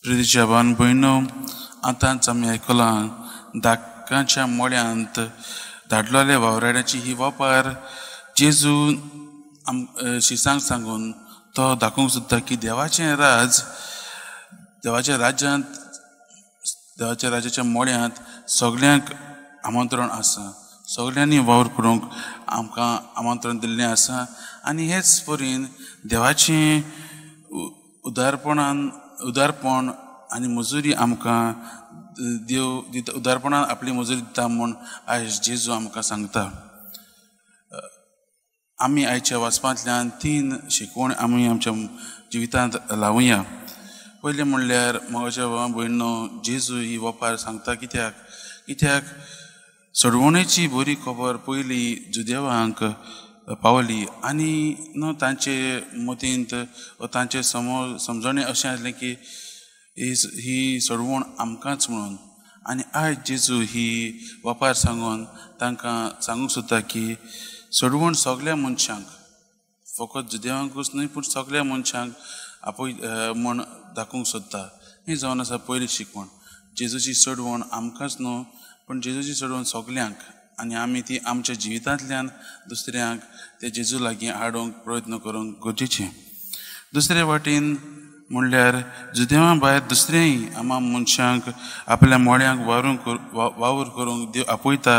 प्रितीच्या भावान भयणो, आतांच आमी आयकलां धाकाच्या मोळ्यांत धाडलेल्या वावराड्याची ही वापर जेजू शिसांक सांगून तो दाखोवंक सोदता की देवाचें राज, देवाच्या राज्यांत, देवाच्या राज्याच्या मोळ्यांत सगल्यांक आमंत्रण आसा, सगल्यांनी वावर करूंक आमकां आमंत्रण दिल्लें आसा. आनी हेच परीन देवाचें उदारपणान, उदारपण आनी मजुरी आमकां देव दिता, उदारपणान आपली मजुरी दिता म्हूण आयज जेजू आमकां सांगता. आमी आयच्या वाचपांतल्यान तीन शिकवण आमी आमच्या जिवितांत लावया. पयलें म्हणल्यार म्हज्या भावा भयणो, जेजू ही वपार सांगता कित्याक? कित्याक सोडवणेची बरी खबर पयली जुदेवांक पावली आनी न्हू तांचे मतींत वा तांचे समजणें अशें आसलें की ही सोडवण आमकांच म्हणून. आनी आयज जेजू ही वपार सांगून तांकां सांगूंक सोदता की सोडवण सगल्या मनशांक, फकत जुदेवांकूच न्हय पूण सगल्या मनशांक आपय म्हूण दाखोवंक सोदता. ही जावन आसा पयली शिकवण. जेजूची सोडवण आमकांच न्हू पूण जेजूची सोडवण सगल्यांक, आनी आमी ती आमच्या जिवितांतल्यान दुसऱ्यांक ते जेजू लागीं हाडूंक प्रयत्न करूंक गरजेचें. दुसरे वाटेन म्हणल्यार जुदेवा भायर दुसरेंय आमा मनशांक आपल्या मोळ्यांक वावर करूंक देव आपयता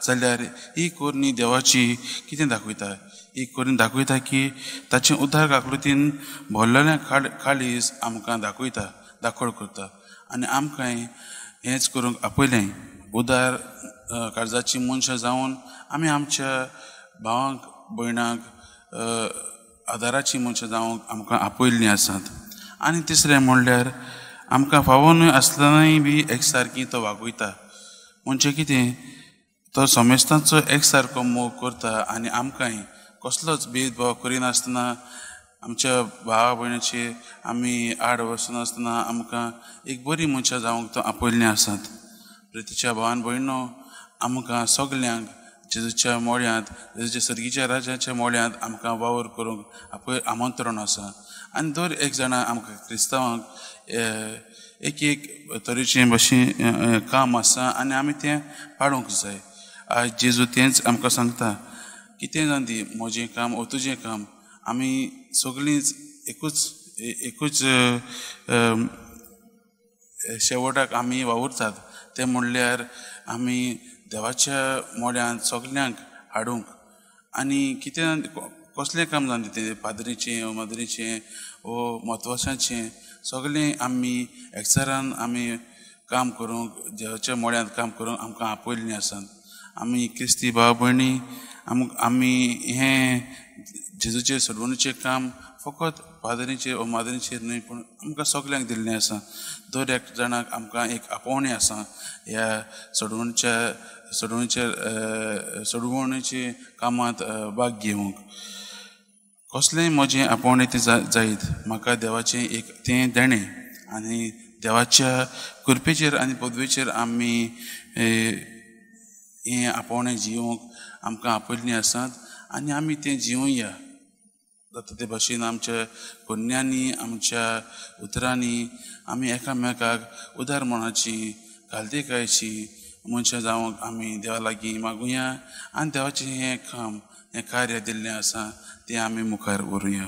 जाल्यार ही कोरणी देवाची कितें दाखयता? ही कोरणी दाखयता की ताचें उदार आकृतीन भरलेलें काळीज आमकां दाखयता, दाखोड करता आनी आमकांय हेंच करूंक आपयलें. उदार काळजाची मनशां जावन आमी आमच्या भावांक भयणांक आदाराची मनशां जावंक आमकां आपयल्लीं आसात. आनी तिसरें म्हणल्यार आमकां फावो न्हय आसतनाय बी एक सारकी तो वागयता. म्हणजे कितें, तो समेस्तांचो एक सारको मोग करता आनी आमकांय कसलोच भेदभाव करिनासतना आमच्या भावा भयणीचे आमी आड वचनासतना आमकां एक बरी मनशां जावंक तो आपयल्लीं आसात. प्रितीच्या भावान भयणो, आमकां सगल्यांक जेजूच्या मोळ्यांत, जेजूच्या सर्गीच्या राज्याच्या मोळ्यांत आमकां वावर करूंक आपय आमंत्रण आसा. आनी दर एक जाणा आमकां क्रिस्तांवांक एक एक तरेचें भाशेन काम आसा आनी आमी तें पाडूंक जाय. आयज जेजू तेंच आमकां सांगता, कितें जावन दी म्हजें काम ओ तुजें काम, आमी सगळींच एकूच एकूच शेवटाक आमी वावुरतात. तें म्हणल्यार आमी देवाच्या मोड्यांत सगल्यांक हाडूंक. आनी कितें कसलें काम जावन तें पाद्रीचें वो माद्रीचें वो म्हत्वाचें, सगळें आमी एकचारान आमी काम करूंक देवाच्या मोड्यांत काम करूंक आमकां आपयल्लीं आसात. आमी क्रिस्ती भाव भयणी आमी हें जेजूचें सोडवणीचें काम फकत पाद्रीचेर वो माद्रीचेर न्हय पूण आमकां सगल्यांक दिल्लें आसा. दर एक जाणाक आमकां एक आपोवणें आसा ह्या सोडवणच्या सोडवणीच्या सोडवणीचे कामांत भाग घेवंक. कसलेंय म्हजें आपोवणें तें जायत, म्हाका देवाचें एक तें देणें आनी देवाच्या कृपेचेर आनी पदवेचेर आमी हें आपोवणें जिवंक आमकां आपयल्लीं आसात आनी आमी तें जिवया. जाता ते भाशेन आमच्या कोन्यांनी, आमच्या उतरांनी आमी एकामेकाक उदार मनाची, घालतेकायची मनशां जावंक आमी देवा लागीं मागुया आनी देवाचें हें काम, हें कार्य दिल्लें आसा तें आमी मुखार व्हरुया.